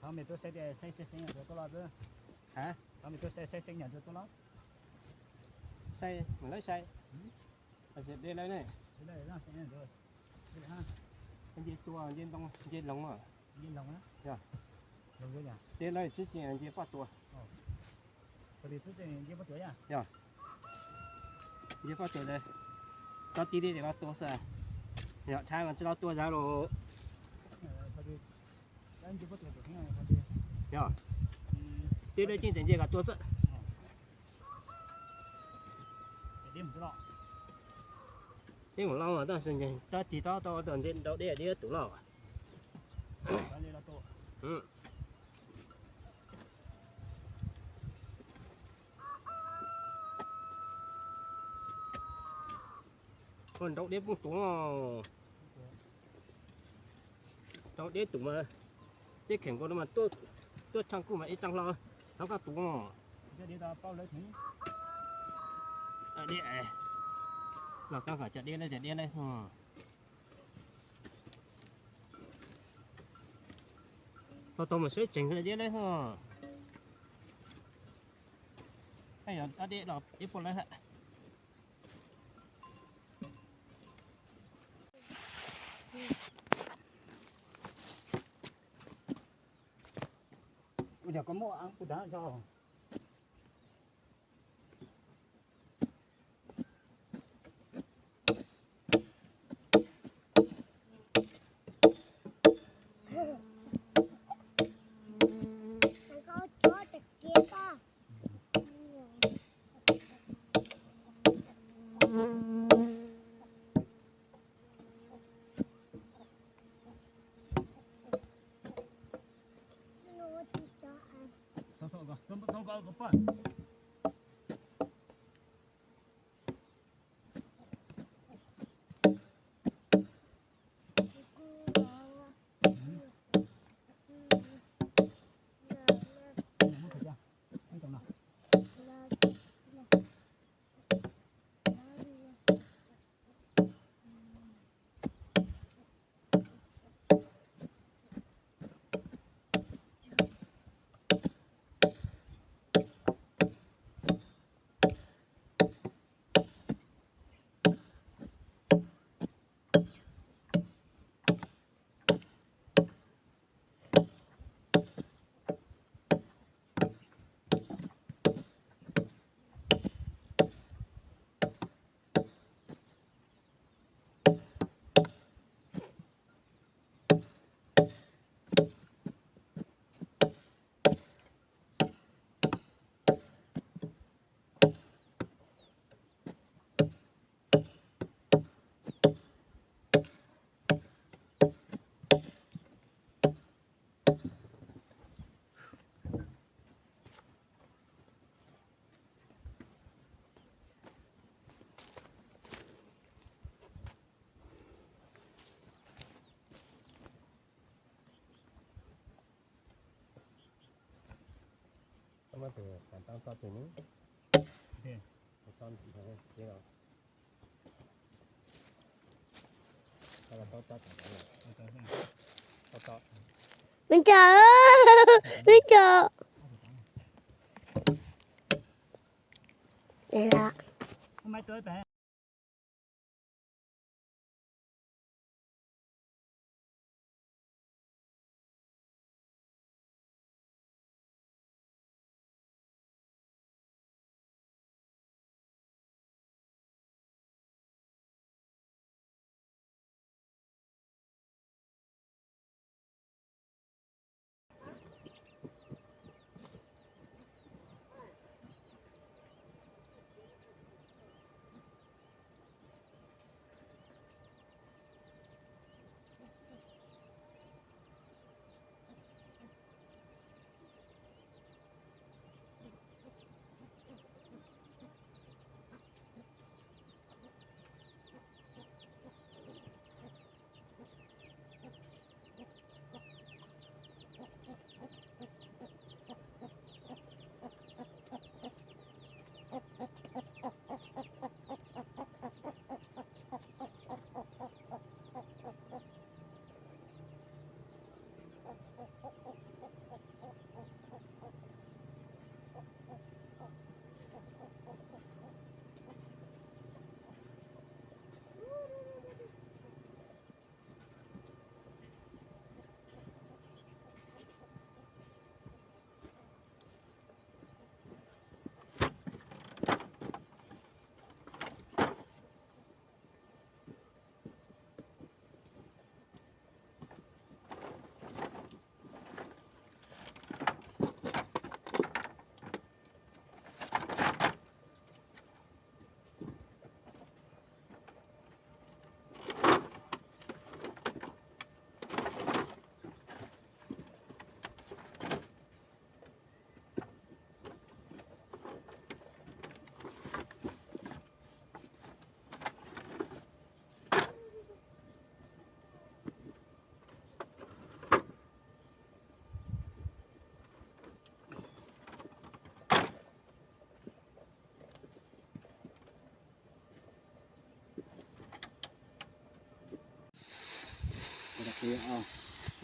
Thov mej tuaj saib tias saib saib nyam tuaj los xwb. Hab? Thov mej tuaj saib saib saib nyam tuaj los. Saib, lawv saib. Dej lawv ne. Nce tua, nce ntoo, nce loog. Yog. Dej lawv tsib tsi nce poj tua. Yog. Nce poj tua, tau ti dej ces los tua xwb. Yog, thaib mas tsi los tua zag los. Yog. Dej lawv tseem nce kom tua xwb. Dej mus los tab sis tab tig tau tau nrau dej dib tus loj. Nrau deb poob tus, nrau deb tus mas, teb kheem nkaus no mas tuaj tshaj kuj mas ib rab hlo, thov koj tus. Los koj kom cov deb lawm, cov deb lawm. Tau tau mas sawv tsees deb lawm. Yog ob deb los ib puas lawm. Ua cas koj muaj ab puas dav zog. Neb cov, neb cov.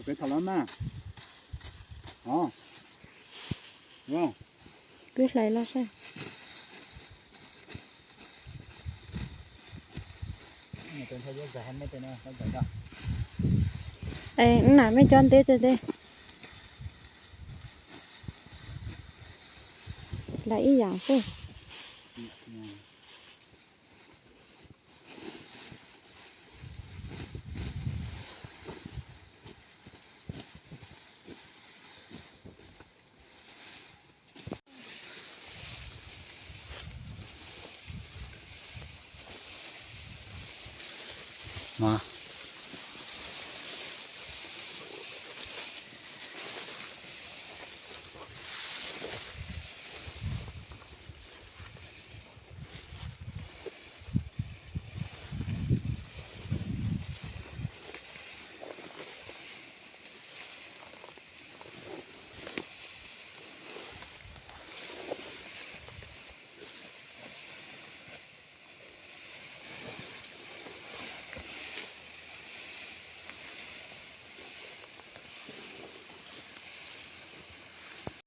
Peb thau los mas. Peb hlais los saib. Nam mej cov ntej tag ntej. Hlais ib yam xwb.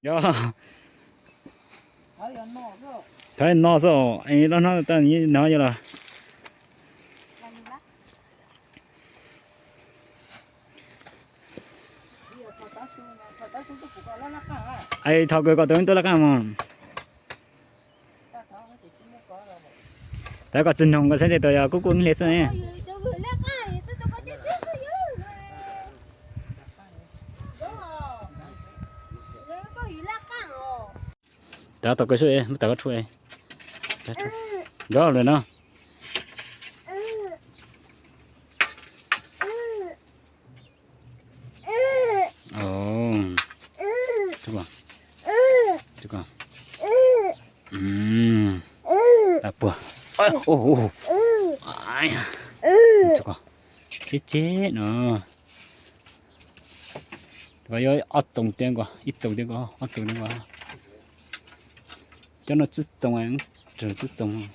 Yog, thov no xwb, loj no tau no yog los. Es thaum kawg kom tus tuaj laj qaab mog. Thaum kawg kom tsi noog koj saib tes tus yog kub kub ib hli xwb. Thaum kawg xwb, muab thaum kawg rhuav. Nrov lawm no. Puag. Cheb cheb no. Yuav ob txoos tiag nkaus, ib txoos tiag nkaus, ob txoos tiag nkaus. Cov no tsib txoos, tsib txoos.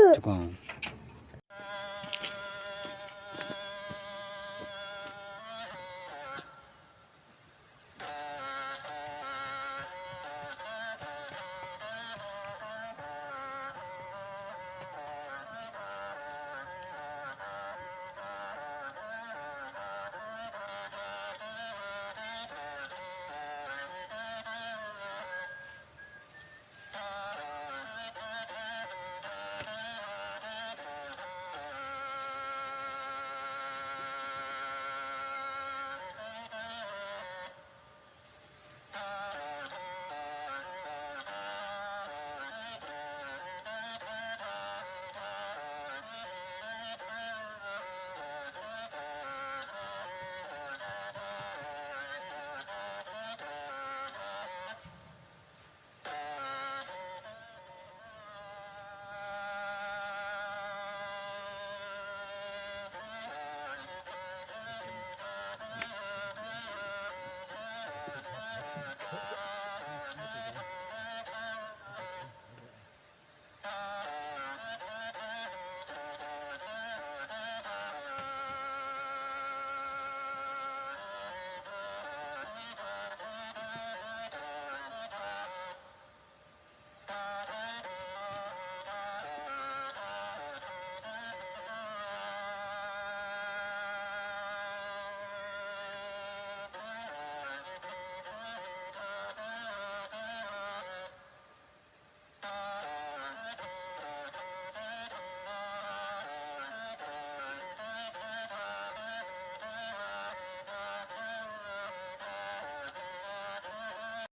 Tsis ko,